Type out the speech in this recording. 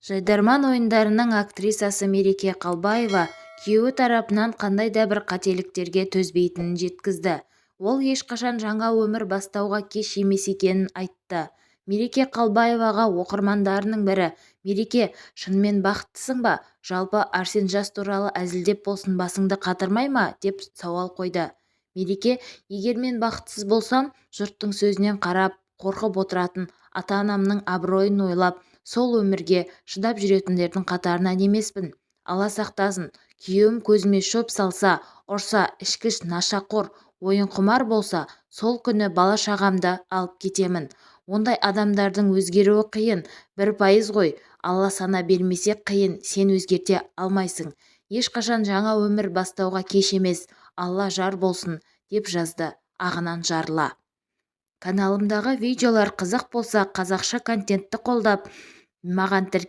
Жайдарман ойындарының актрисасы Мереке Қалбаева күйеуі тарапынан қандай да бір қателіктерге төзбейтінін жеткізді. Ол ешқашан жаңа өмір бастауға кеш емес екенін айтты. Мереке Қалбаеваға оқырмандарының бірі Мереке, шынымен бақыттысың ба? Жалпы Арсен Жас туралы әзілдеп болсын басыңды қатырмай ма деп сауал қойды. Мереке Егер мен бақытсыз болсам, жұрттың сөзінен қарап, қорқып отыратын, ата-анамның абыройын ойлап, сол өмірге шыдап жүретіндердің қатарынан емеспін. Алла сақтасын, күйеуім көзіме шөп салса, ұрса, ішкіш, нашақор, ойынқұмар болса, сол күні бала-шағамды алып кетемін. Ондай адамдардың өзгеруі қиын, 1% ғой, Алла сана бермесе қиын, сен өзгерте алмайсың. Ешқашан жаңа өмір бастауға кеш емес, Алла жар болсын, деп жазды ағынан жарыла. Каналымдағы видеолар қызық болса қазақша контентті қолдап, маған тіркеліп.